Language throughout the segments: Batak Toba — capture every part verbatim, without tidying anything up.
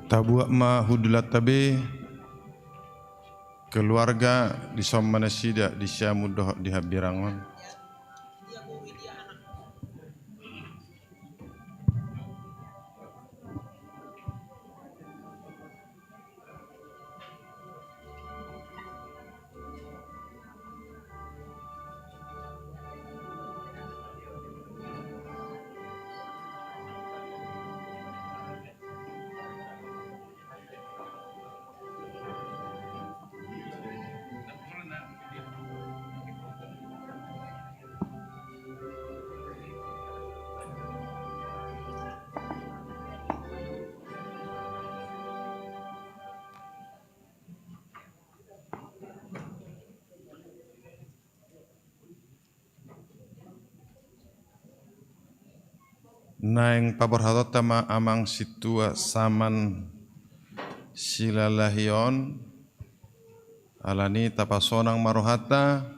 Tabuat ma hundulanta be, keluarga, dison ma nasida di siamun dohot di hambirang on. Naeng paborhatonta ma amang sintua saman Silalahi on, alani tapasonang ma rohanta,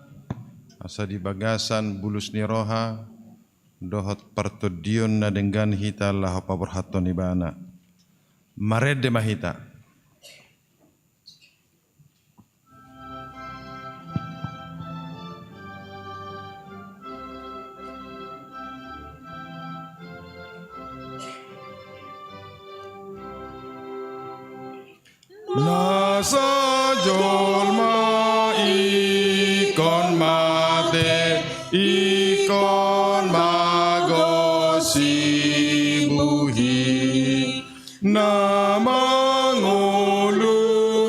asa di bagasan bulus ni roha dohot partondion na denggan hita laho paborhathon ibana. Marende ma hita. Na sai jolma ingkon mate, ingkon mago sibuhi. Na mangolu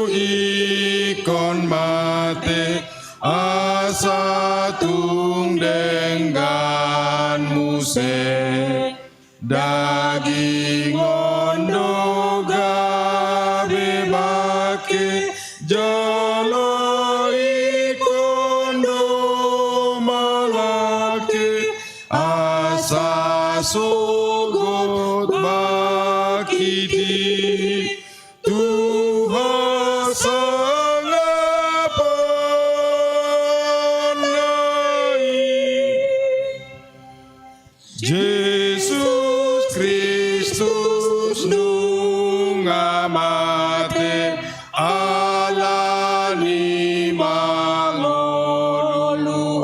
ingkon mate, asa tung denggan muse. Daging on do gabe bangke, jala ingkon do malangke, asa sogot bangkit i tu hasangaponNa i. Jesus Kristus nunga mate, alani mangolu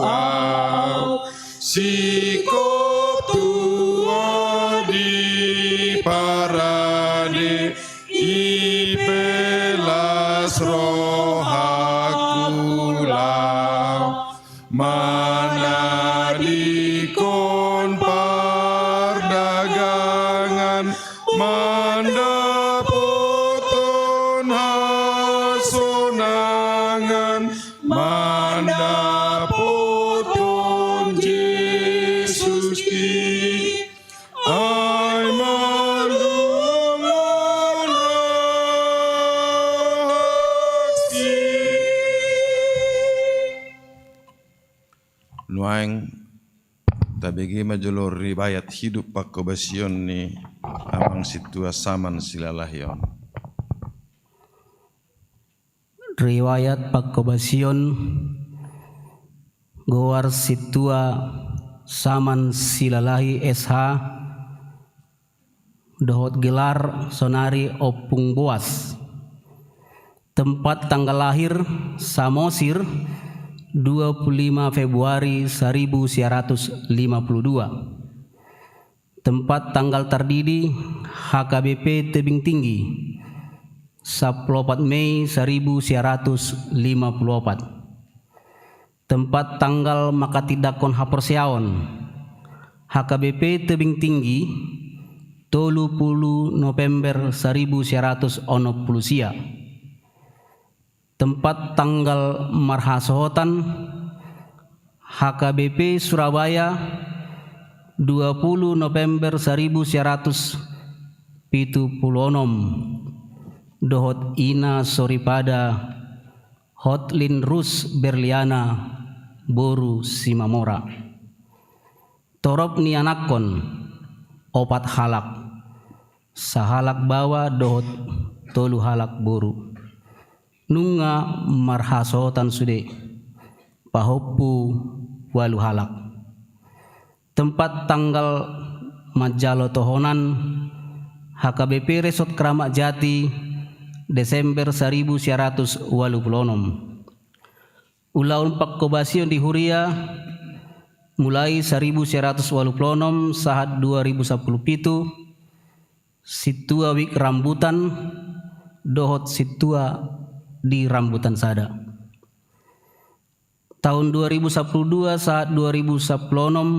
au. Singkop tua di parade, i pe las rohaku laho manadingkon pardagangan, mandapothon hasonangan, mandapothon Jesus i. Ai malungun rohangki. Nuaeng tabege ma jolo riwayat hidup pangkobasion ni amang sintua saman Silalahi on. Riwayat pangkobasion goar sintua saman Silalahi S H dohot gelar sonari Ompung Boas. Tempat tanggal lahir Samosir, dua puluh lima Februari seribu sembilan ratus lima puluh dua. Tempat tanggal tardidi H K B P Tebing Tinggi, sampulu opat Mei seribu sembilan ratus lima puluh opat. Tempat tanggal manghatindanghon haporseaon H K B P Tebing Tinggi, tolu pulu November seribu sembilan ratus onom pulu sia. Tempat tanggal marhasohotan H K B P Surabaya, dua pulu November seribu sembilan ratus pitu pulu onom, dohot ina soripada Hotlin Rus Berliana boru Simamora. Torop ni anakkon opat halak, sahalak baoa dohot tolu halak boru. Nunga marhasohotan sude, pahompu ualu halak. Tempat tanggal manjalo tohonan H H K B P Resort Keramat Jati, Desember saribu sia ratus ualu pulu onom. Ulaon pangkobasion di huria mulai saribu sia ratus ualu pulu onom sahat dua ribu sampulu pitu, sintua Wik Rambutan dohot sintua di Rambutan Sada. Taon dua ribu sampulu dua sahat dua ribu sampulu onom,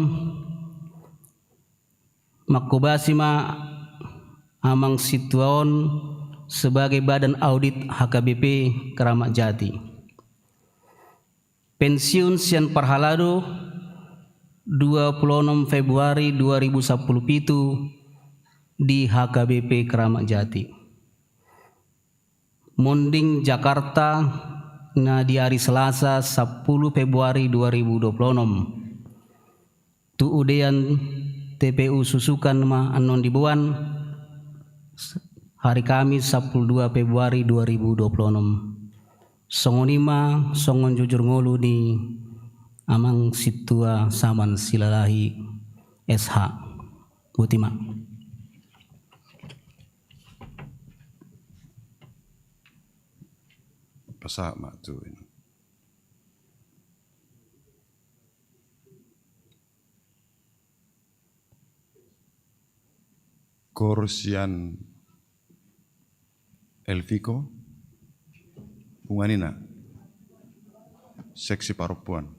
mangkobasi ma amang sintua on sebagai badan audit H K B P Keramat Jati. Pensiun sian parhalado dua pulu onom Februari dua ribu sampulu pitu di H K B P Keramat Jati. Monding Jakarta na di ari Selasa sampulu Februari dua ribu dua pulu onom. Tu udean T P U Susukan ma annon diboan, hari Kamis sampulu dua Februari dua ribu dua pulu onom. Songon i ma songon jujur ngolu ni amang sintua Saman Silalahi S H. Boti ma. Pasahat ma tu ini. Gor sian Elviko, Bunga Nina, seksi parompuan.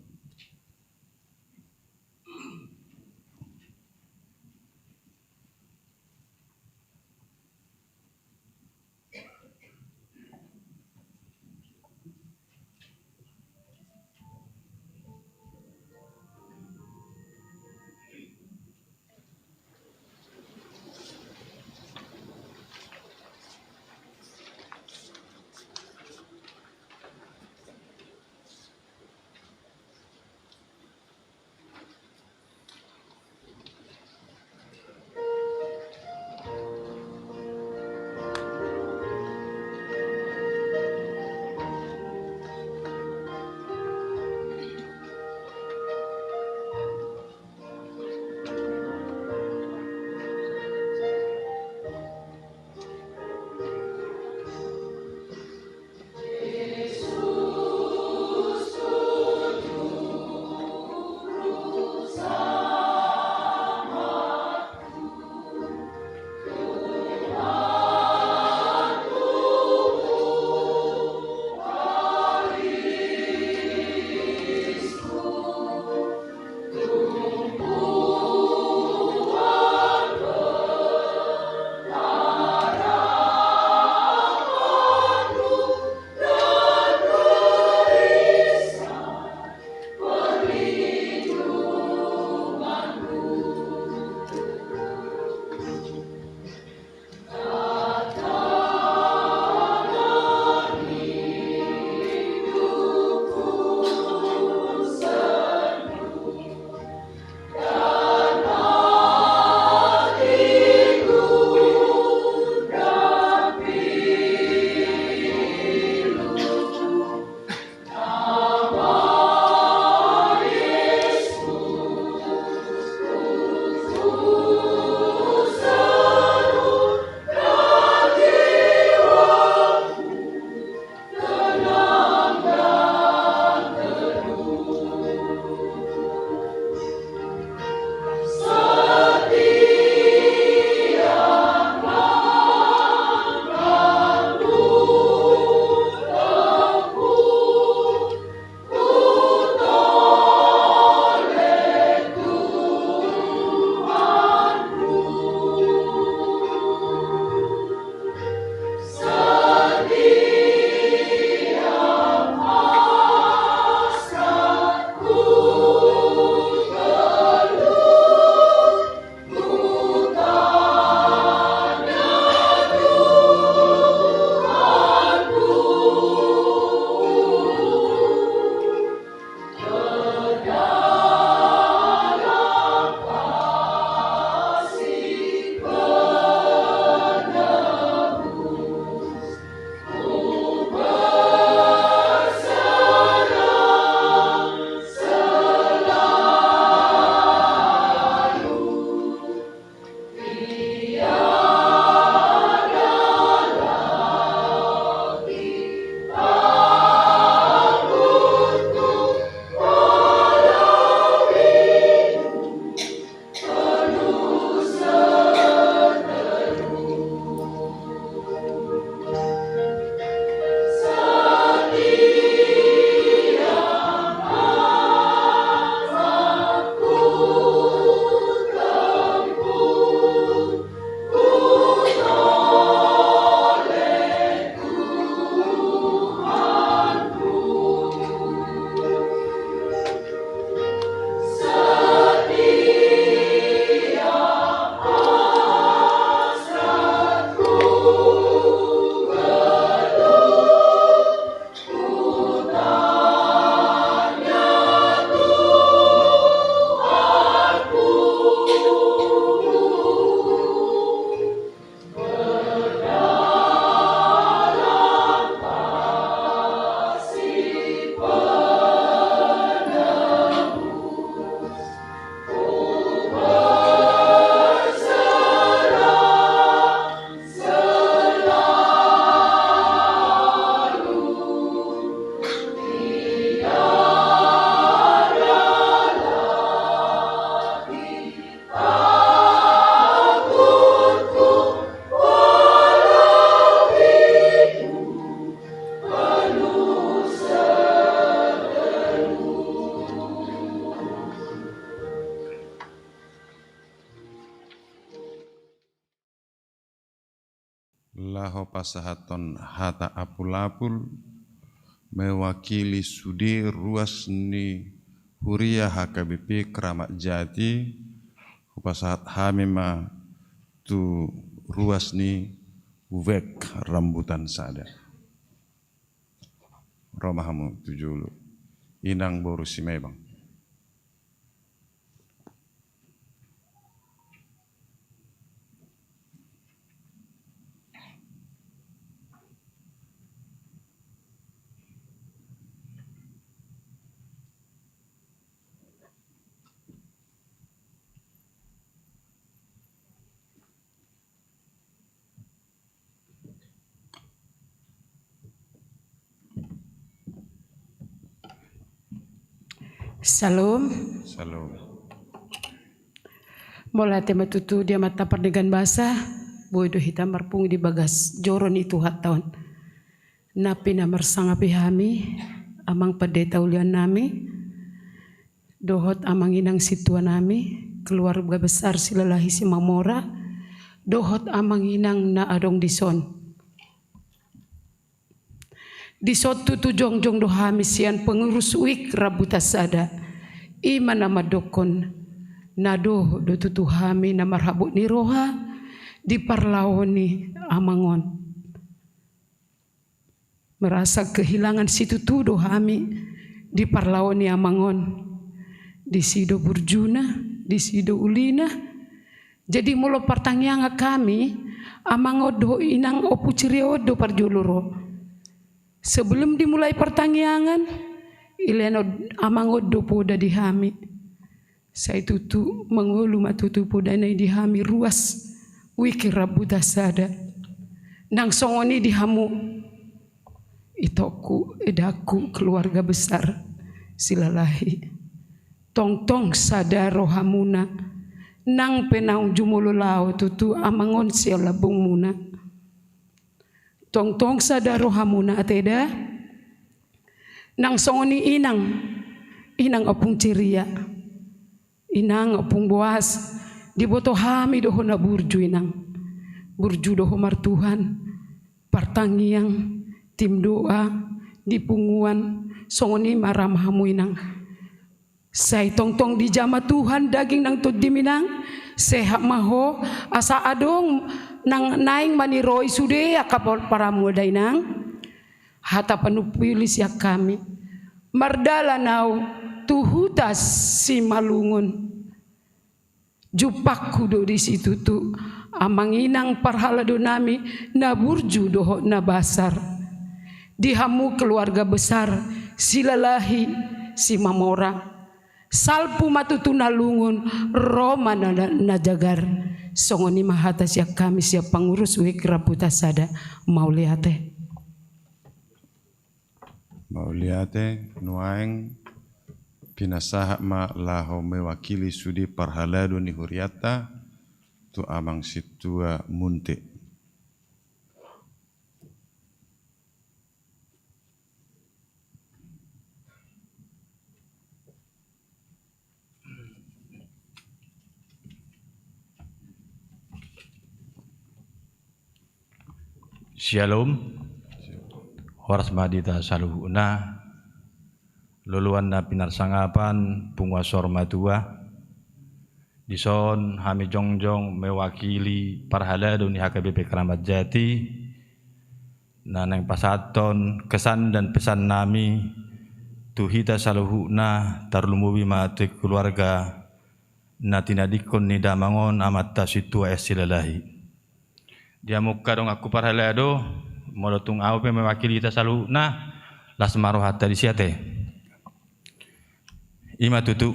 Laho pasahathon hata apul-apul mewakili sude ruas ni huria H K B P Kramat Jati, hupasahat hami ma tu ruas ni Wijk Rambutan Sada. Ro ma hamu tu jolo, Inang boru Simebang. Syalom. Syalom. Mauliate ma tutu di Amanta Pardenggan Basa, boi do hita marpungu di bagas joro ni Tuhanta on. Na pinarsangapi hami, Amang Pandita Ulian nami, dohot Amang Inang Sintua nami, keluarga besar Silalahi Simamora, dohot Amang Inang na adong dison. Dison tutu jongjong do hami sian pengurus Wijk Rambutan Sada. I ma na mandokkon, na adong do tutu hami na marhabot ni roha di parlao ni Amang on. Merasa kehilangan situtu do hami di parlao ni Amang on. Disi do burjuna, disi do ulina. Jadi molo partangiangan hami, Amang on dohot Inang Ompu Ciria on do parjolo ro. Sebelum dimulai partangiangan, dilehon Amang on do poda di hami. Sai tutu mangolu ma tutu podana i di hami ruas Wijk Rambutan Sada. Nang songon i di hamu, itongku, edangku, keluarga besar Silalahi. Tongtong sada rohamuna, nang pe naung jumolo laho tutu Amang on sian lambungmuna. Tongtong sada rohamuna ate da. Nang songon i Inang, Inang Ompung Ciria, Inang Ompung Boas, diboto hami do ho na burju Inang. Burju do ho martuhan, partangiang, tim doa, di punguan, songon i ma ra ma hamu Inang. Sai tongtong dijama Tuhan daging nang tondim Inang, sehat ma ho, asa adong nang naeng maniroi sude angka par-, paramual da Inang. Hata panumpulis sian hami. Mardalan ahu tu huta Simalungun. Jumpangku do disi tutu Amang Inang parhalado nami na burju dohot na basar. Di hamu keluarga besar Silalahi Simamora. Salpu ma tutu na lungun, ro ma na, na, na jagar. Songon i ma hata sian hami sian pangurus Wijk Rambutan Sada. Mauliate. Mauliate, nuaeng pinasahat ma laho mewakili sude parhalado ni hurianta tu Amang Sintua Munte. Syalom. Horas ma di hita saluhutna. Loloan na pinarsangapan, punguan saur matua. Dison hami jongjong mewakili parhalado ni H K B P Kramat Jati. Na naeng pasahathon kesan dan pesan nami tu hita saluhutna, tarlumobi ma tu keluarga na tinadingkon ni damang on, Amanta Sintua S. Silalahi. Di hamu angka donganku parhalado, molo tung ahu pe mewakili hita saluhutna, las ma rohanta disi ate. I ma tutu,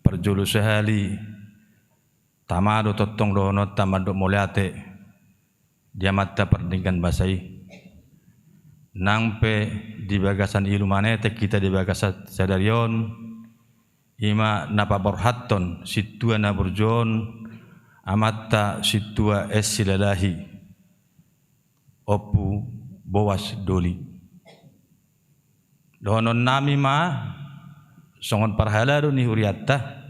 parjolo sahali, tama do tongtong dohononta mandok mauliate di Amanta Pardenggan Basa i. Nang pe di bagasan ilu manetek hita di bagasan sadari on, i ma na paborhathon sintua na burju on, Amanta Sintua S. Silalahi, Ompu Boas Doli. Dohonon nami ma, songon parhalado ni hurianta,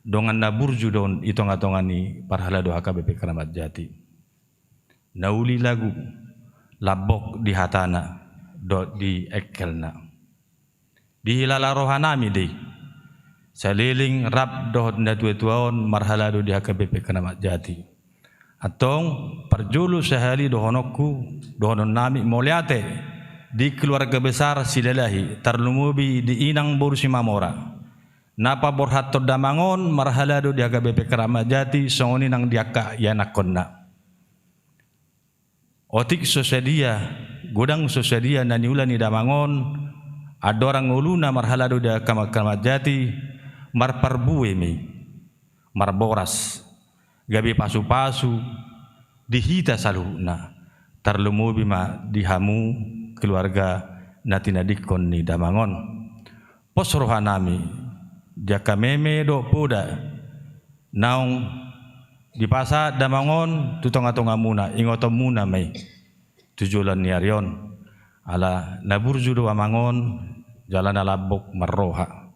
dongan na burju do on i tonga-tonga ni parhalado H K B P Kramat Jati. na uli lagu, lambok di hatana dohot di engkelna. Dihilala rohanami do i saleleng rap dohot natuatua on marhalado di H K B P Keramat Jati. Antong, parjolo sahali dohononku, dohononnami mauliate di keluarga besar Silalahi, tarlumobi di inang boru Simamora, na paborhathon damang on marhalado di H K B P Keramat Jati, songon i nang di angka ianakkonna. Otik so sadia, godang so sadia na niula ni damang on, andorang ngoluna marhalado di Keramat Jati, marparbue ma i, marboras, gabe pasupasu di hita saluhutna, tarlumobi ma di hamu keluarga na tinadingkon ni damang on. Pos rohanami di angka meme dohot poda naung dipasahat damang on tu tongatongamuna, ingotonmuna ma i tu joloan ni ari on. Ala na burju do amang on jala na lambok marroha.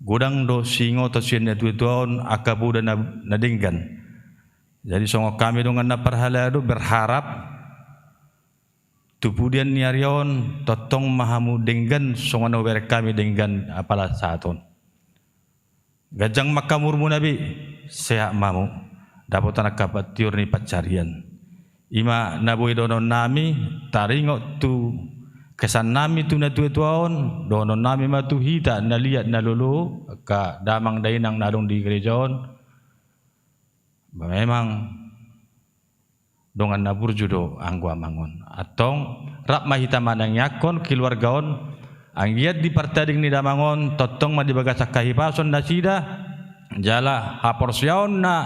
Godang do siingoton sian natuatua on angka poda na, na denggan. Jadi songon hami dongan na parhalado berharap tu pudian ni ari on tongtong ma hamu denggan songon na hubereng hami denggan apala sahat on. Ganjang ma angka umurmuna be, sehat ma hamu, dapotan angka patiur ni pansarian. I ma na boi dohononnami, taringot tu keheannami tu natuatua on, dohononnami ma tu hita na liat na lolo, angka damang dainang na adong di gereja on. Memang dongan na burju do anggo amang on. Antong, rap ma hita manangiangkon keluarga on, anggiat di partading ni damang on tongtong ma di bagasan hahipason nasida, jala haporseaon na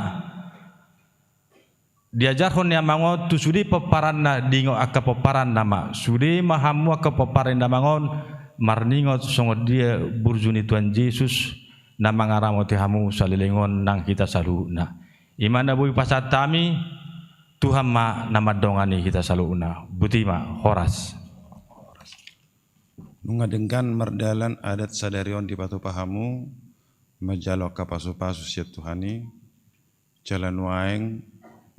diajarhon ni amang on tu sude pomparanna, diingot angka pomparanna ma. Sude ma hamu angka pomparan ni damang on, marningot songon dia burju ni Tuhan Jesus na mangaramoti hamu saleleng on nang hita saluhutna. I ma na boi pasahat hami, Tuhan ma na mandongani hita saluhutna. Botima, horas. Nunga denggan mardalan adat sadari on dipatupa hamu, manjalo angka pasupasu sian Tuhan i, jala nuaeng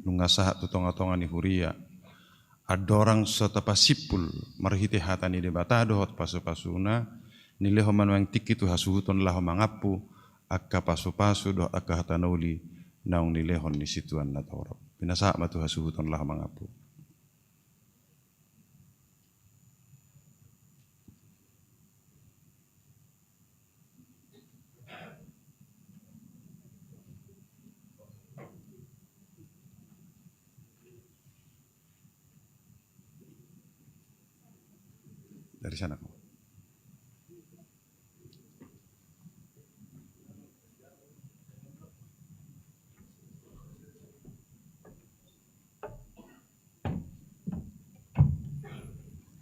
nunga sahat tu tongatonga ni huria. Andorang so tapasimpul marhite hata ni Debata dohot pasupasuna, nilehon ma nuaeng tingki tu hasuhuton laho mangampu angka pasupasu dohot angka hata na uli naung nilehon ni situan na torop. Pinasahat ma tu hasuhuton laho mangampu. Dari sana kau.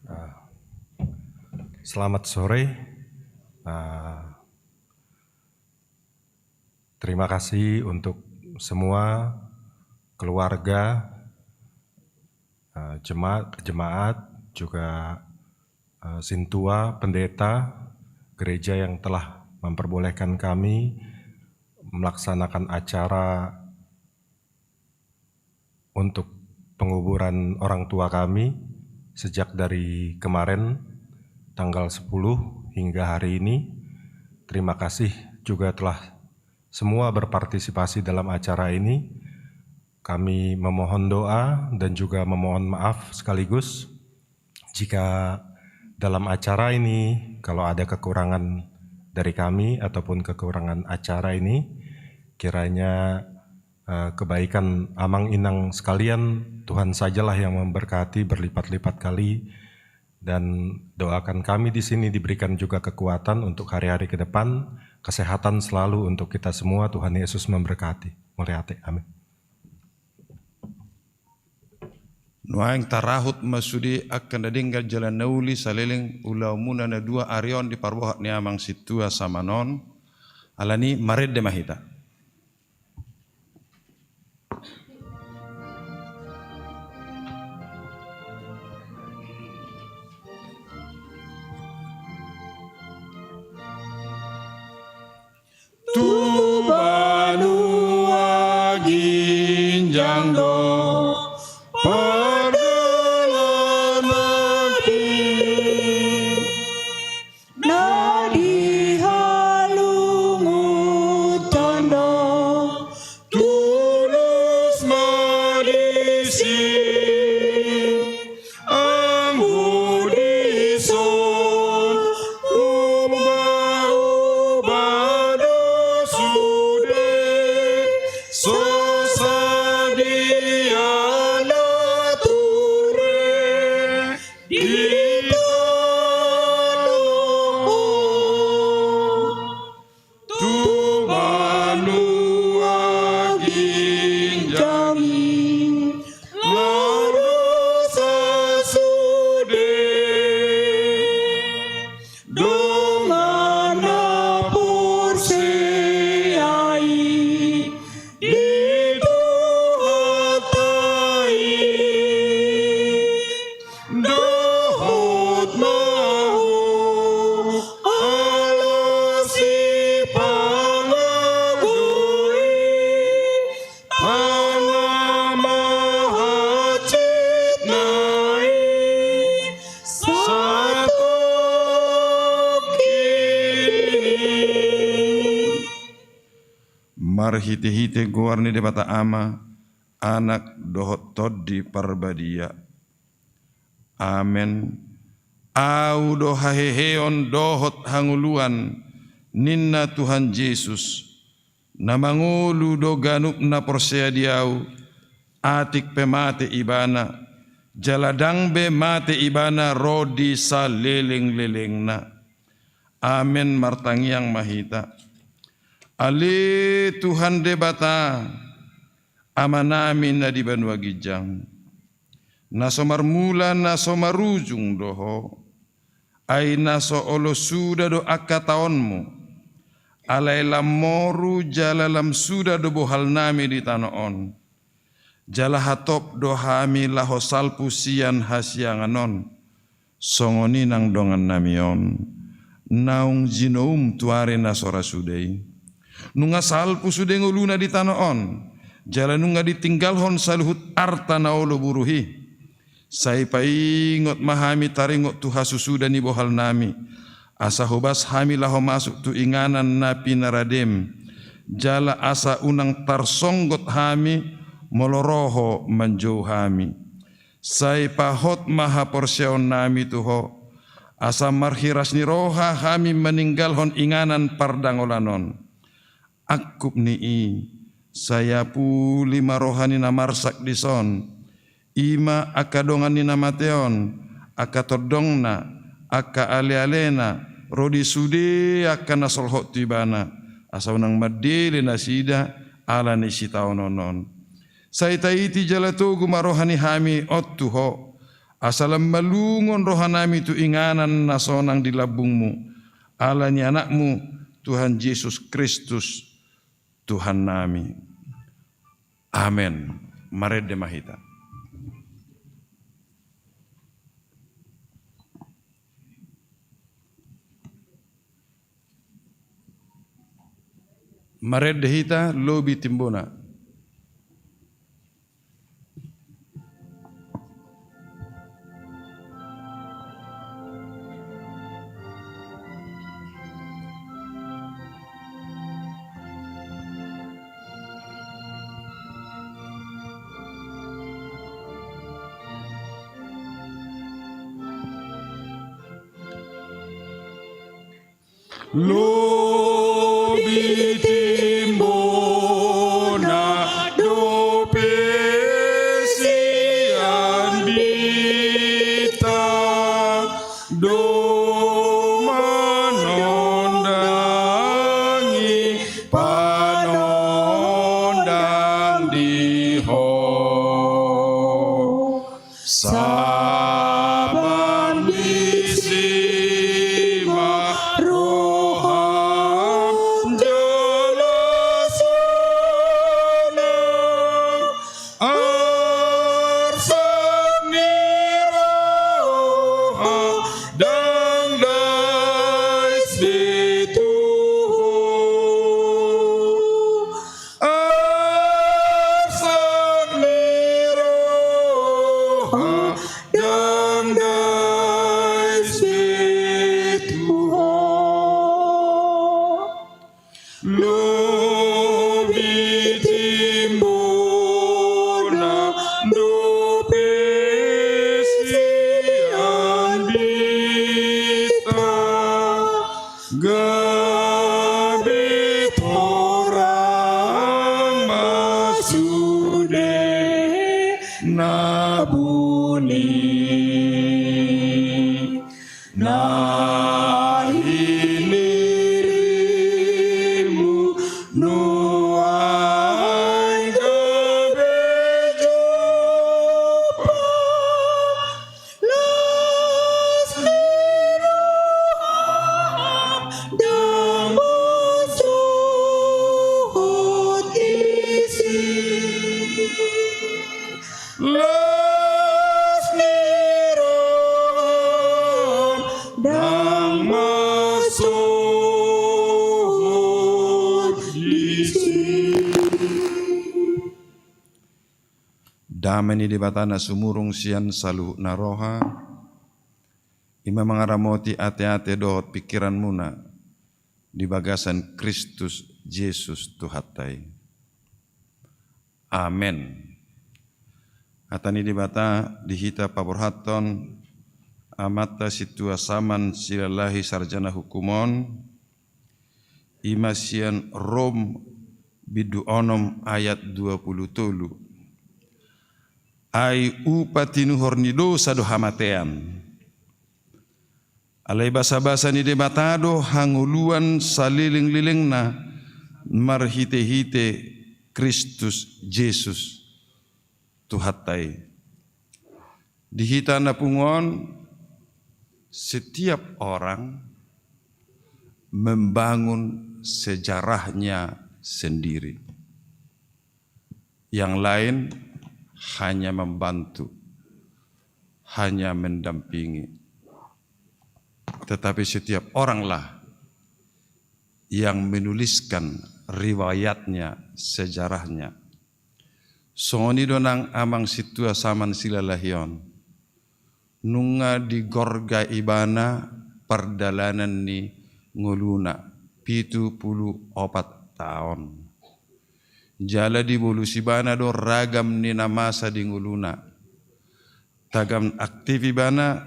Ah, selamat sore. Ah, terima kasih untuk semua keluarga, eh, jema-, jemaat, juga, eh, sintua, pendeta gereja yang telah memperbolehkan kami melaksanakan acara untuk penguburan orang tua kami sejak dari kemarin, tanggal sepuluh, hingga hari ini. Terima kasih juga telah semua berpartisipasi dalam acara ini. Kami memohon doa dan juga memohon maaf sekaligus jika dalam acara ini, kalau ada kekurangan dari kami ataupun kekurangan acara ini, kiranya, eh, kebaikan Amang Inang sekalian, Tuhan sajalah yang memberkati berlipat-lipat kali, dan doakan kami di sini diberikan juga kekuatan untuk hari-hari ke depan, kesehatan selalu untuk kita semua, Tuhan Yesus memberkati. Mauliate, amin. Nuaeng tarahut ma sude angka na denggan jala na uli saleleng ulaonmuna na dua ari on di parbohak ni amang sintua Samanon, alani marende ma hita. Tu banua ginjang do pe- Anggo dison, umba-umba do sude, so sadia na ture di tano on. Tu banua ginjang i, laho do sasude, dongan na porsea i, di Tuhanta i. Dohot ma ho, ala sipangago i, tangihon ma hansit nai satongkin i. Marhite-hite goar ni Debata Ama, Anak dohot Tondi Parbadia. Amen. Ahu do haheheon dohot hangoluan, ninna Tuhan Jesus, na mangolu do ganup na porsea di Ahu, atik pe mate ibana, jala ndang be mate ibana ro di saleleng-lelengna. Amen. Martangiang ma hita. Ale Tuhan Debata, Amanami na di banua ginjang, na so marmula na so marujung do Ho. Ai na so olo suda do angka taonmu, alai lam moru jala lam suda do bohalnami di tano on. Jala hatop do hami laho salpu sian hasiangan on, songon i nang dongannami on, naung jinoum tu ari na so ra suda i. Nunga salpu sude ngoluna di tano on, jala nunga ditinggalhon saluhut arta na olo buruhi. Sai paingot ma hami taringot tu hasusuda ni bohalnami, asa hobas hami laho masuk tu inganan na pinaradem, jala asa unang tarsonggot hami molo ro Ho manjou hami. Sai pahot ma haporseaonnami tu Ho, asa marhiras ni roha hami maninggalhon inganan pardangolan on. Angkup ni i, sai apuli ma roha ni na marsak dison, i ma angka dongan ni na mate on, angka tondongna, angka alealena, ro di sude angka na solhot tu ibana, asa unang mandele nasida ala ni sitaonon on. Sai taiti jala togu ma roha ni hami on tu Ho, asa lam malungun rohanami tu inganan na sonang di lambungmu, ala ni Anakmu, Tuhan Jesus Kristus, Tuhannami. Amen. Marende ma hita. Marende hita lobi timbona. Lobi timbona dope sian bintang, do manondangi panondang di Ho. Saban disi ma roham jala sonang, arsak ni roha ndang dais be tu Ho. Arsak ni roha ndang dais be tu Ho. Lobi timbona do na buni na hinirimu nuaeng gabe jumpa las ni roham ndang masuhut disi. Las ni roham ndang masuhut disi. Dame ni Debata na sumurung sian saluhut na roha, i ma mangaramoti ateate dohot pingkiranmuna di bagasan Kristus Jesus Tuhanta i. Amen. Hata ni Debata di hita paborhathon Amanta Sintua Saman Silalahi Sarjana Hukum on, i ma sian Rom bindu onom ayat dua pulu tolu. Ai upa tinuhor ni dosa do hamatean. Alai basabasa ni Debata do hangoluan salelenglelengna marhitehite Kristus Jesus Tuhanta i. Di hita na pungu on, setiap orang membangun sejarahnya sendiri. Yang lain hanya membantu, hanya mendampingi. Tetapi setiap oranglah yang menuliskan riwayatnya, sejarahnya. Songon i do nang Amang Sintua Saman Silalahi on. Nunga digorga ibana pardalanan ni ngoluna, pitu pulu opat taon. Jala dibolus ibana do ragam ni na masa di ngoluna. Tagan aktif ibana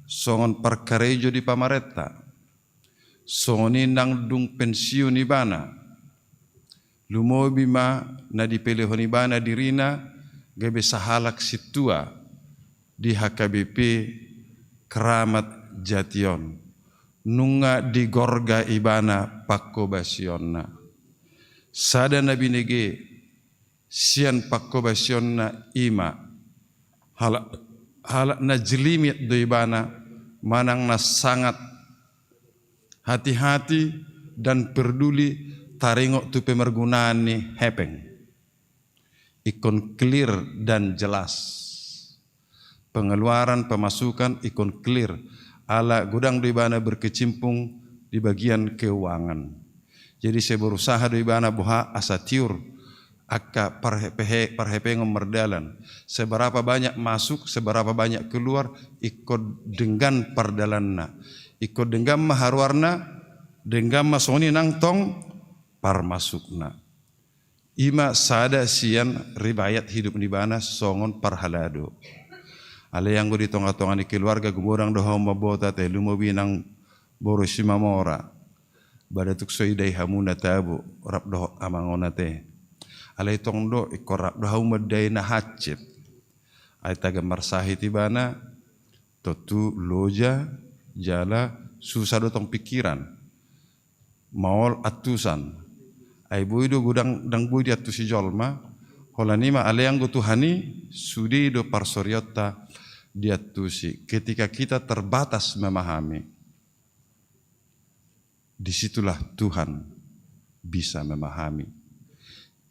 songon parkarejo di pamarenta. Songon i nang dung pensiun ibana, lumobi ma na dipelehon ibana dirina gabe sahalak sintua di H K B P Kramat Jati on. Nunga digorga ibana pangkobasionna. Sada na binege sian pangkobasionna i ma halak, halak na jelimet do ibana manang na sangat hati-hati dan perduli taringot tu pemergunaan ni hepeng. Ingkon clear dan jelas. Pengeluaran, pemasukan ingkon clear. Ala godang do ibana berkecimpung di bagian keuangan. Jadi sai berusaha do ibana boha asa tiur angka parhe-, pehe-, parhepengon mardalan. Seberapa banyak masuk, seberapa banyak keluar, ingkon denggan pardalanna. Ingkon denggan ma haruarna, denggan ma songon i nang tong parmasukna. I ma sada sian riwayat hidup ni ibana songon parhalado. Alai anggo di tonga-tonga ni keluarga, gumodang do hamu mamboto ate, lumobi nang boru Simamora. Ba tung so didai hamu na tabo rap dohot amang on ate. Alai tong do ingkon rap do hamu mandai na hansit. Ai tagan marsahit ibana, tontu loja jala susa do tong pingkiran. Maol antusan. Ai boi do godang ndang boi diantusi jolma. Holan i ma alai anggo Tuhan i sude do parsorionta diantusi. Ketika kita terbatas memahami, di situlah Tuhan bisa memahami.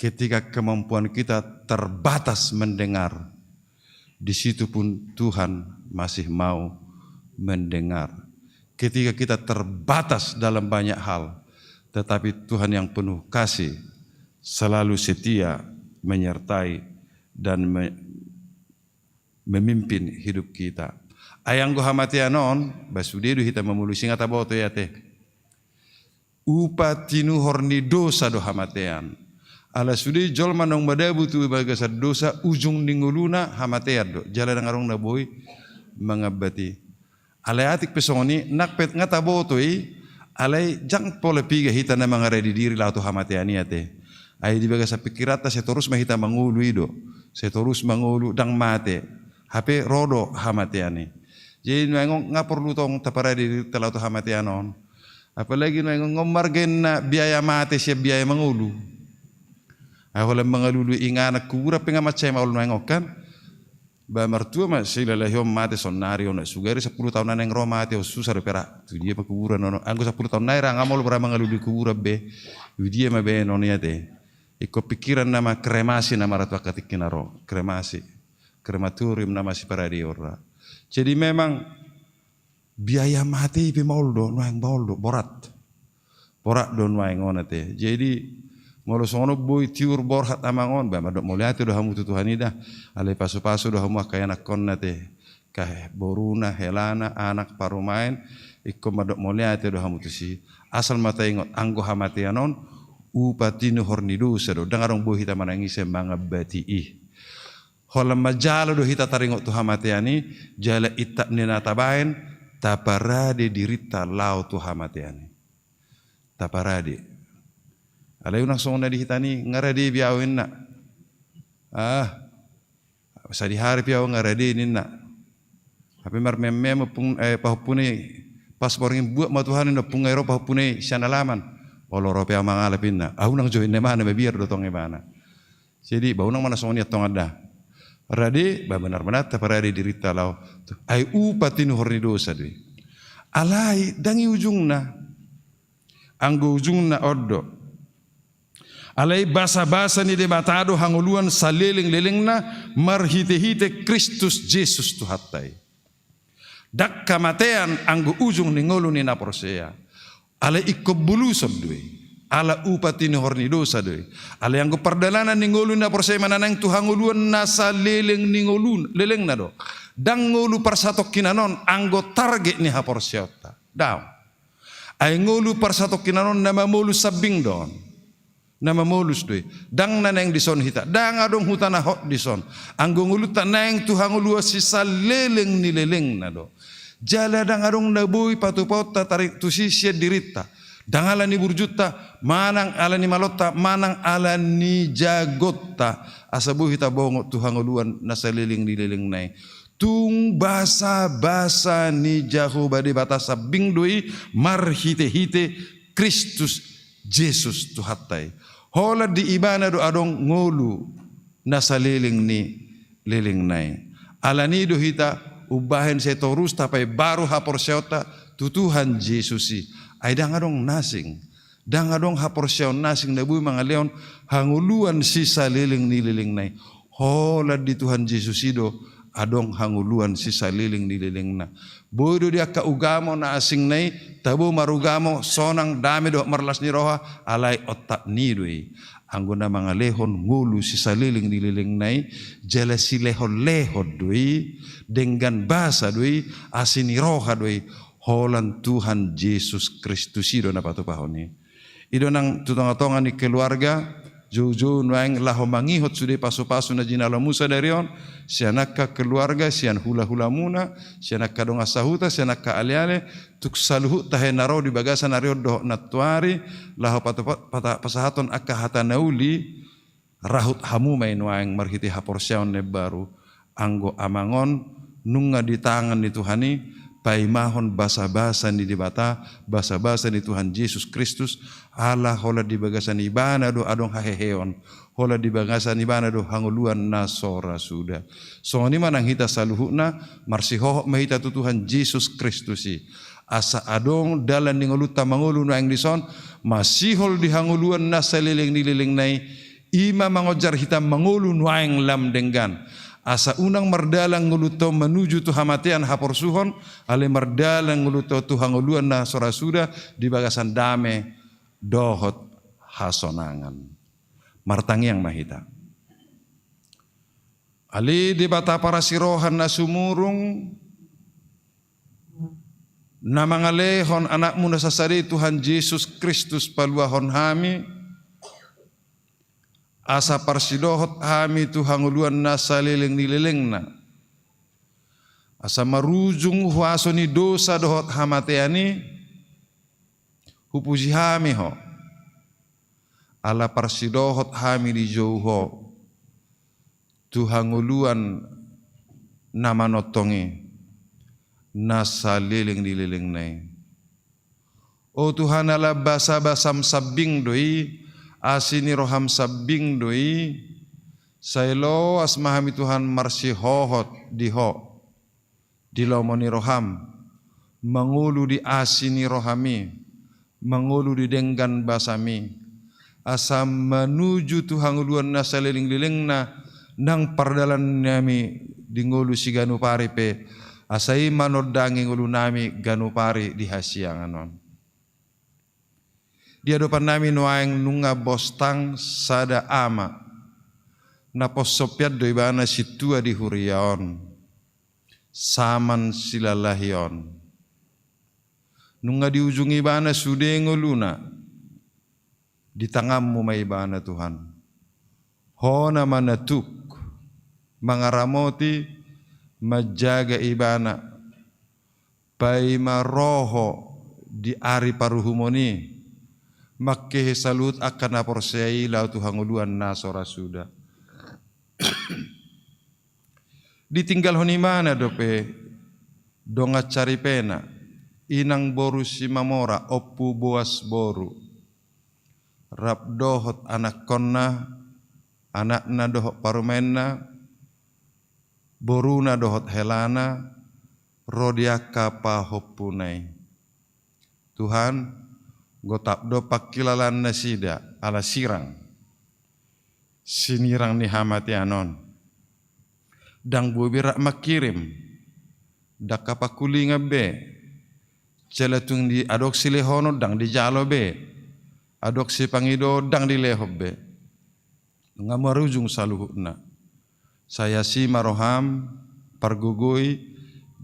Ketika kemampuan kita terbatas mendengar, di situ pun Tuhan masih mau mendengar. Ketika kita terbatas dalam banyak hal, tetapi Tuhan yang penuh kasih selalu setia menyertai dan me-, memimpin hidup kita. Ai anggo hamatean on, ba sude do hita mamolus i, nga taboto i ate. Upa tinuhor ni dosa do hamatean. Ala sude jolma naung madabu tu bagasan dosa, ujung ni ngoluna hamatean do. Jala ndang adong na boi mangambat i. Alai atik pe songon i, nang pe nga taboto i, alai ndang pola piga hita na mangaradi diri laho tu hamatean i ate. Ai di bagasan pingkiranta sai torus ma hita mangolu i do. Sai torus mangolu, ndang mate. Hape ro do hamatean i. Jadi nuaeng on nga porlu tong taparade dirinta laho tu hamatean on. Apalagi nuaeng on nga margenna biaya mate sian biaya mangolu. Ai holan mangalului inganan kuburan pe nga mansai maol nuaeng on kan. Ba martua ma silalahi on mate saonari on, sugari sampulu taon nai naeng ro mate on, susa dope ra. Tu dia ma kuburan on? Anggo sampulu taon nai ra nga maol ra mangalului kuburan be. Tu dia ma baenon i ate. Ingkon pikiran nama kremasi nama ra tu angka tingki na ro. Kremasi. Krematorium nama siparadeon ra. Jadi memang biaya mate i pe maol do, nuaeng maol do, borat. Borat do nuaeng on ate. Jadi molo songon on boi tiur borhat amang on, ba mandok mauliate do hamu tu Tuhan i da. Alai pasupasu do hamu angka ianakkonna ate. Ka boruna, helana, anak, parumaen, ingkon mandok mauliate do hamu tusi. Asal ma taingot anggo hamatean on upa tinuhor ni dosa do. Ndang adong boi hita manangisi mangambati i. Holan manjalo do hita taringot tu hamatean i, jala intap ni na tabaen, taparade dirinta laho tu hamatean i. Taparade. Alai unang songon na di hita ni, nga rade be au inna. Ah, sadihari pe au nga rade ninna. Hape marmeam-meam ompung, eh, pahompuna i, pas borngin buat ma Tuhan inna, ompung nga i ro pahompuna i sian alaman. Olo ro pe au mangalap inna. Au unang jo inna, ibana mabiar do tong ibana. Jadi ba unang ma na songon i antong da. Rade, ba benar-benar taparade dirinta laho. Ai upa tinuhor ni dosa do i. Alai ndang i ujungna. Anggo ujungna on do. Alai basabasa ni Debata do hangoluan saleleng-lelengna marhite-hite Kristus Jesus Tuhanta i. Ndang hamatean anggo ujung ni ngolu ni na porsea. Alai ingkon buluson do i. Ala upa tinuhor ni dosa do i. Alai anggo pardalanan ni ngolu ni na porsea i ma na naeng tu hangoluan na saleleng ni ngolu, lelengna do. Ndang ngolu parsatongkinan on anggo target ni haporseaonta. Daong. Ai ngolu parsatongkinan on na mamolus sambing do on. Na mamolus do i. Ndang na naeng dison hita. Ndang adong huta na hot dison. Anggo ngolunta naeng tu hangoluan sisaleleng ni lelengna do. Jala ndang adong na boi patupaonta taringot tusi sian dirinta. Ndang ala ni burjunta, manang ala ni malonta, manang ala ni jagonta. Asa boi hita bongot tu hangoluan na saleleng ni lelengna i. Tung basabasa ni Jahowa Debata sambing do i marhite-hite Kristus Jesus Tuhanta i. Holan di ibana do adong ngolu na saleleng ni lelengna i. Ala ni i do hita umbahen sai torus tapaimbaru haporseaonta tu Tuhan Jesus i. Ai ndang adong na asing. Ndang adong haporseaon na asing na boi mangalehon hangoluan sisaleleng ni lelengna i. Holan di Tuhan Jesus i do adong hangoluan sisaleleng ni lelengna. Boi do di angka ugamo na asingna i, tabo marugamo, sonang, dame dohot marlas ni roha, alai ontap ni i do i. Anggo na mangalehon ngolu sisaleleng ni lelengna i, jala silehon-lehon do i, denggan basa do i, asi ni roha do i, holan Tuhan Jesus Kristus i do na patupahon i. I do nang tu tonga-tonga ni keluarga, jou-jou nuaeng laho mangihut sude pasu-pasu na jinalo muna sadari on, sian angka keluarga, sian hula-hulamuna, sian angka dongan sahuta, sian angka ale-ale, tung saluhut tahe na ro di bagasan ari on dohot nantoari, laho patupa-, pata-, pasahathon angka hata na uli, rahut hamu ma i nuaeng marhite haporseaon na imbaru, anggo amang on nunga di tangan ni Tuhan i, paimahon basa-basa ni Debata, basa-basa ni Tuhan Jesus Kristus, ala holan di bagasan ibana do adong haheheon, holan di bagasan ibana do hangoluan na so ra suda. Songon i ma nang hita saluhutna, marsihohot ma hita tu Tuhan Jesus Kristus i. Asa adong dalan ni ngolunta mangolu nuaeng dison, masihol di hangoluan na saleleng ni lelengna i, i ma mangonjar hita mangolu nuaeng lam denggan. Asa unang mardalan ngolunta on manuju tu hamatean haporsuhon, alai mardalan ngolunta on tu hangoluan na so ra suda di bagasan dame dohot hasonangan. Martangiang ma hita. Ale Debata parasiroha na sumurung, na mangalehon Anakmu na sasada i Tuhan Jesus Kristus paluahon hami, asa parsidohot hami tu hangoluan na saleleng ni lelengna. Asa marujung huaso ni dosa dohot hamatean i, hupuji hami Ho. Ala parsidohot hami dijou Ho. tu hangoluan na manongtong i, na saleleng ni lelengna i. O Tuhan, ala basa-basam sambing do i, asi ni roham sambing do i, sai loas ma hami Tuhan marsihohot di Ho, di lomo ni roham, mangolu di asi ni roham i, mangolu di denggan basam i, asa manuju tu hangoluan na saleleng-lelengna nang pardalan nami di ngolu siganup ari pe, asa i manondangi ngolu nami ganup ari di hasiangan on. Di adopan nami nuaeng nunga bostang sada ama, na poso pian do ibana sintua di huria on, saman silalahi on. Nunga di ujung ibana sude ngoluna, di tanganmu ma ibana Tuhan. Ho nama na tuk mangaramoti, manjaga ibana, paima ro Ho di ari paruhumon i, mangkehe saluhut angka na porsea i laho tu hangoluan na so ra suda. Ditinggalhon ibana dope dongan saripena, inang boru Simamora, Ompu Boas boru, rap dohot anakkonna, anakna dohot parumaenna, boruna dohot helana, ro di angka pahompuna i. Tuhan, gotap do pangkilalaan nasida ala sirang, sinirang ni hamatean on. Ndang boi be rap mangkirim, ndang hapangkulingan be, jala tung di adong silehonon ndang dijalo be, adong sipangidoon ndang dilehon be. Nunga marujung saluhutna. Sai asi ma roham, pargogoi,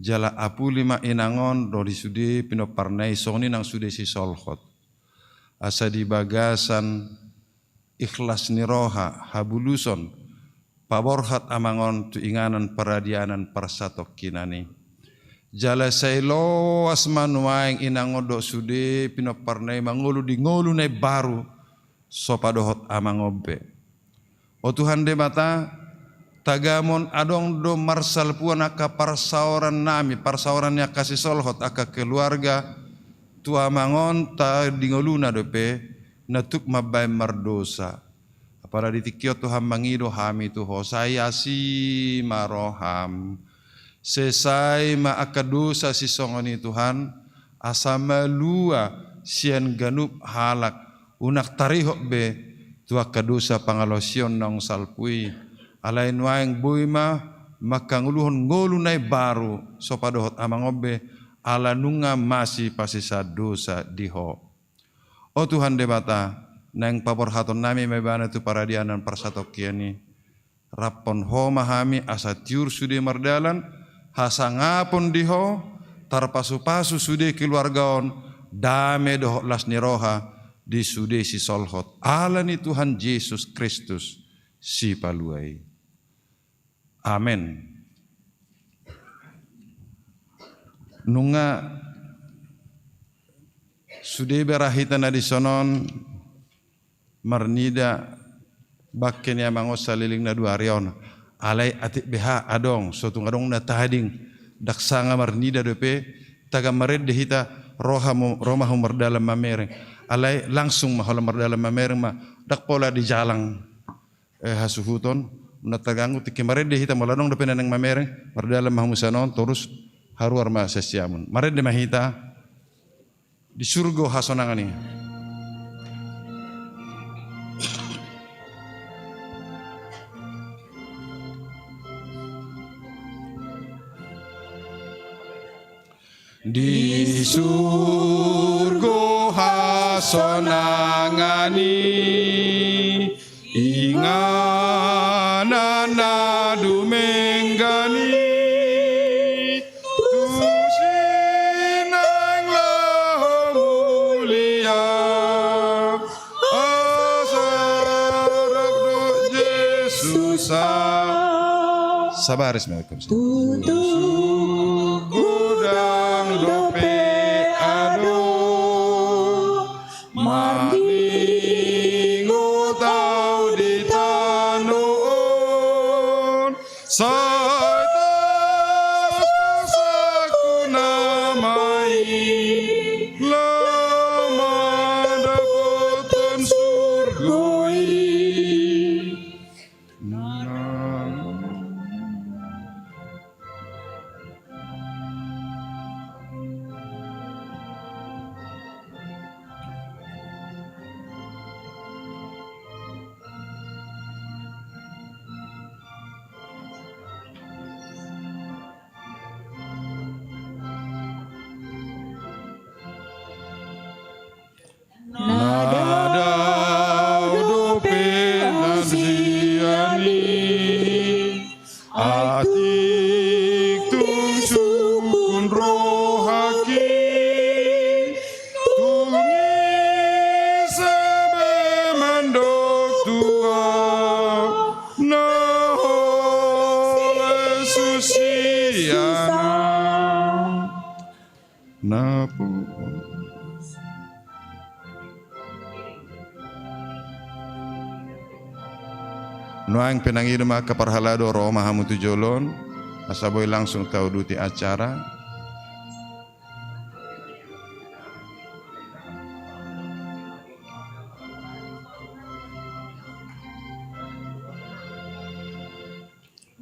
jala apuli ma inang on ro di sude pinomparna i, songon i nang sude sisolhot. Asa di bagasan ikhlas ni roha, habuluson, paborhat amang on tu inganan paradianan parsatongkinan i. Jala sai loas ma nuaeng inang on dohot sude pinomparna i mangolu di ngolu na imbaru, so padohot amang on be. O Tuhan Debata, tagamon adong do marsalpuon angka parsaoran nami, parsaoran ni angka sisolhot, angka keluarga, tu amang on ta di ngoluna dope, na tuk mambaen mardosa. Apala di tingki on Tuhan mangido hami tu Ho, sai asi ma roham. Sesai ma angka dosa sisongon i Tuhan, asa malua sian ganup halak, unang tarihot be tu angka dosa pangalaosion naung salpu i. Alai nuaeng boi ma mangkangoluhon ngolu na imbaru, so padohot amang on be, ala nunga masipasesa dosa di Ho. O Tuhan Debata, naeng paborhaton nami ma ibana tu paradianan parsatongkian i. Raphon Ho ma hami asa tiur sude mardalan, hasangapon di Ho, tarpasupasu sude keluarga on, dame dohot las ni roha di sude sisolhot. Ala ni Tuhan Jesus Kristus, Sipalua i. Amen. Nunga sude be ra hita na dison on marnida bangke ni amang on saleleng na dua ari on. Alai atik beha adong, so tung adong na tading, ndang sanga marnida dope, tagan marende hita, ro hamu, ro ma hamu mardalan mamereng. Alai langsung ma holan mardalan mamereng ma, ndang pola dijalang eh, hasuhuton, na taganggu tingki marende hita molo adong dope na naeng mamereng, mardalan ma hamu sian on, torus haruar ma sian siamun. Marende ma hita, di surgo hasonangan i. Di surgo hasonangan i, inganan na dumenggan i, tusi naeng laho mulia. Asa rap dohot Jesus sa. Sabaris ma. Tutu godang dope adong, marningot au di tano on. Laho mandapothon surgo i. Na dao dope na sian i, atik tung sungkun rohangki, tung ise be mandok tu ahu, na holan susiana. Na pu- Nuaeng pe nang i do ma angka parhalado, ro ma hamu tu jolo on, asa boi langsung tauduti acara.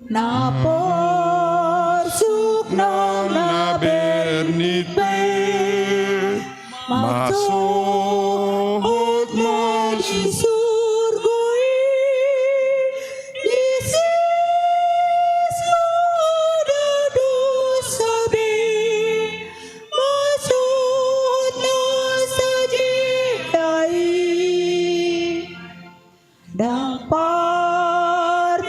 Na porsuk nang na bernit pe, masohot ma di surgo i, disi so dao dosa be, masohot na sajea i. Ndang pardianan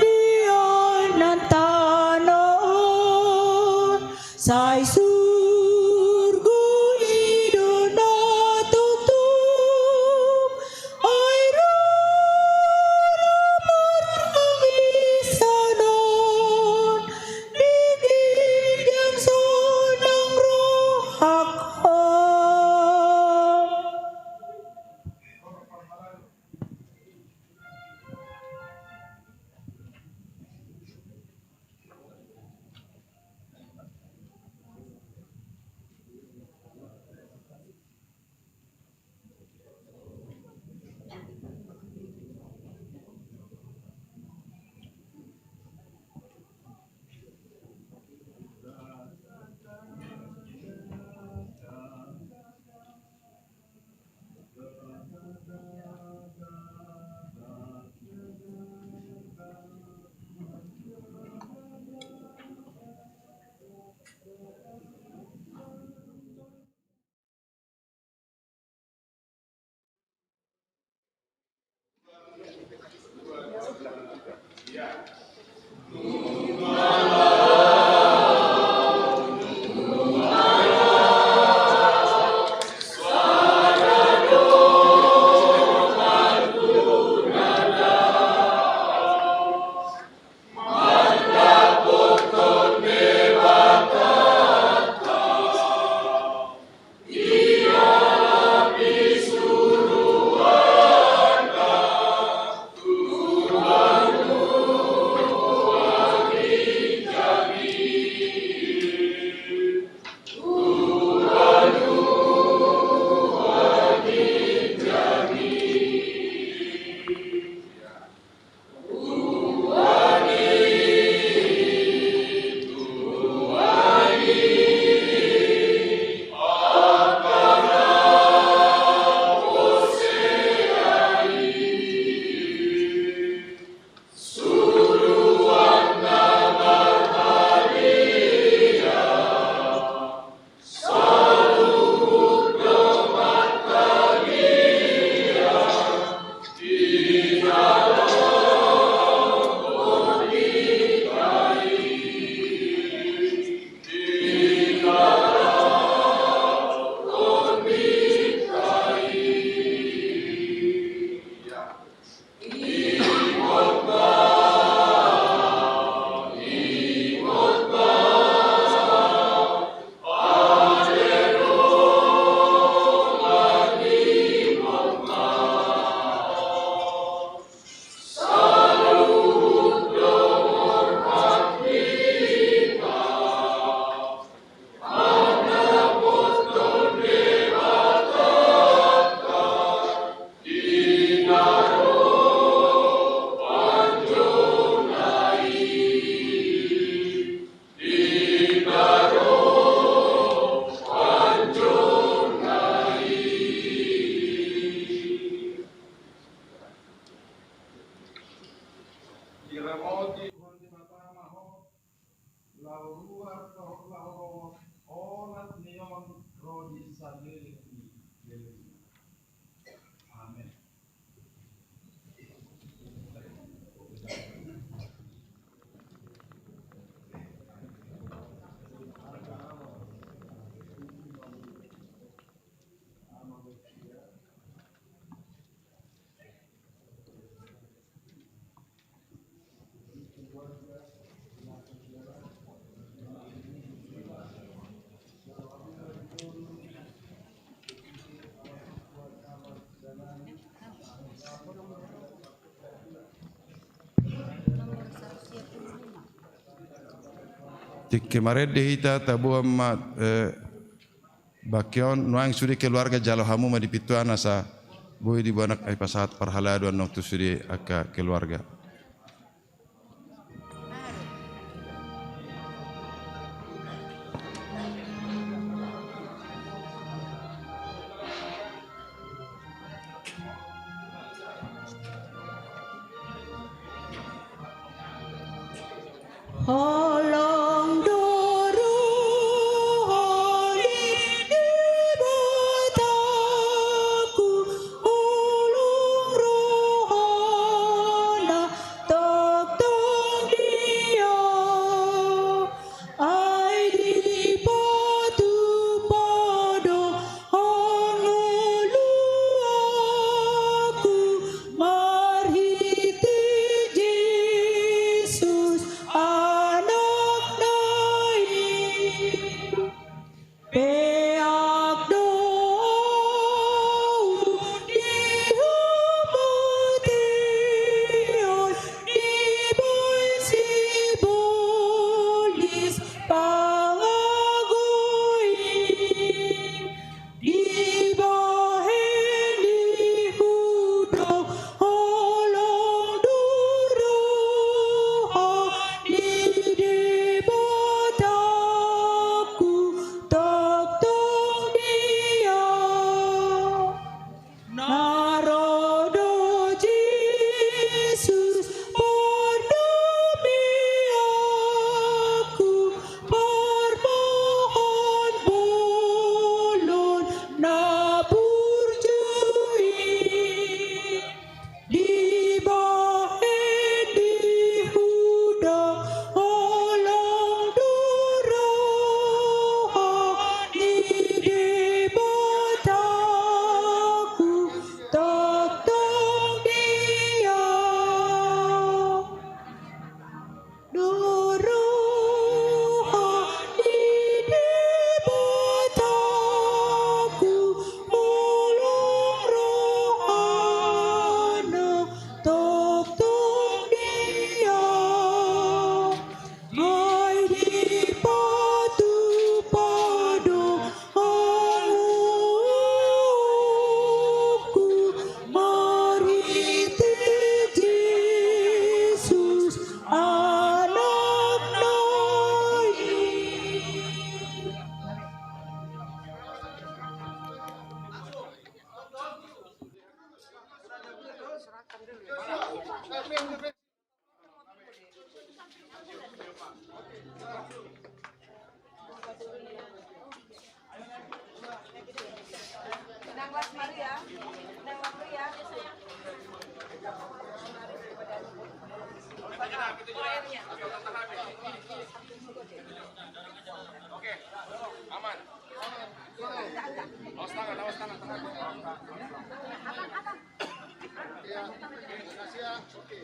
tano on, sai surgo i do na tutu. Ai rara martangisan on, di ginjang sonang rohangku. Ruar dohot laho rongot, olat ni on ro di saleleng ni lelengna. Amen. Tingki marende hita, taboan ma, eh, bangke on, nuaeng sude keluarga jalo hamu ma di pintu an asa boi diboan angka, eh, pasahat parhalado annon tu sude angka keluarga. Holong do roha ni Debataku, holong rohana tongtong dia. Ai dipatupa do hangoluanku marhite Jesus Anakna i. Peak do ahu di hamatean, dibaen sibolis pangago i. Dibahen di hudok holong do roha ni Debataku tongtong dia. Na ro do Jesus pardameanku, parbohon bolon na burju i. Dibahen di hudok holong do roha ni Debataku tongtong dia. Do roha ni Debataku, holong rohana tongtong dia. Ai dipatupa do hangoluanku marhite Jesus Anakna i. Oke, aman. Awas tangan, awas tangan, tangan. Ya, kasih ya. Oke.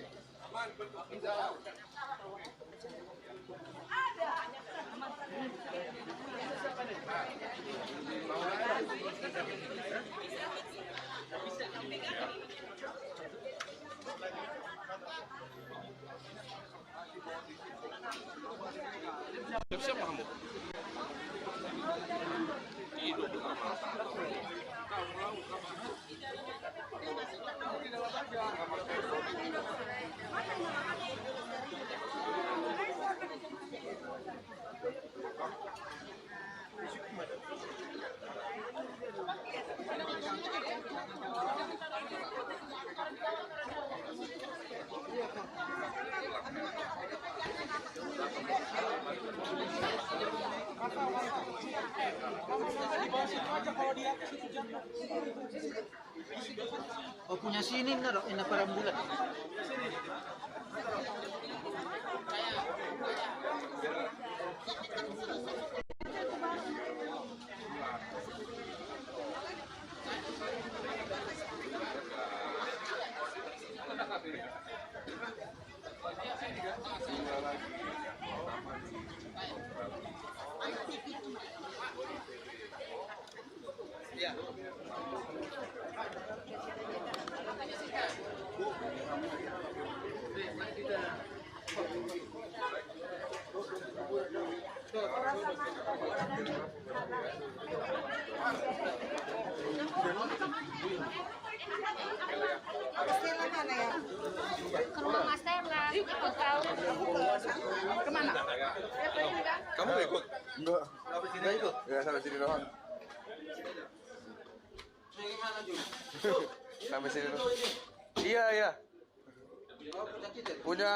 Oh, punya sini na do, ina parambulan. Ke rumah Mas Tera, ikut kau. Kemana? Kamu nggak ikut? Enggak. Nggak ikut? Ya, sampai sini doang. Sampai sini doang. Iya, iya. Punya,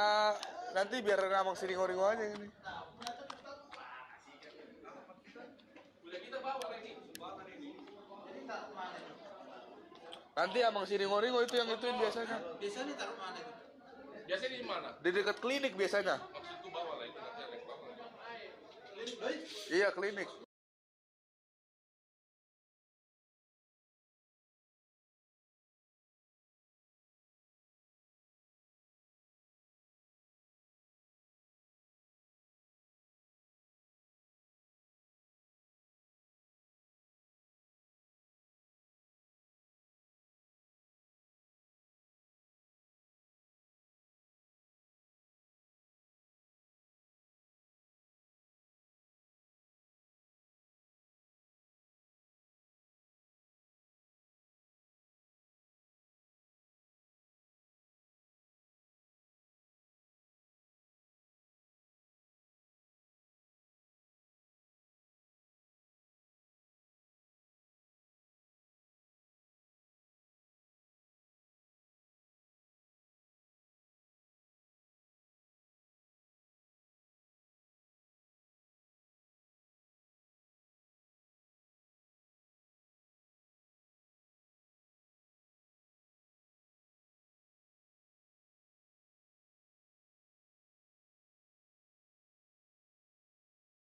nanti biar Amang Siringo-ringo aja ini. Nanti Amang Siringo-ringo itu yang ituin biasanya. Biasanya taruh mana itu? Biasanya di mana? Di dekat klinik biasanya. Maksudku bawah lah, itu nanti ada yang bawah. Iya, klinik.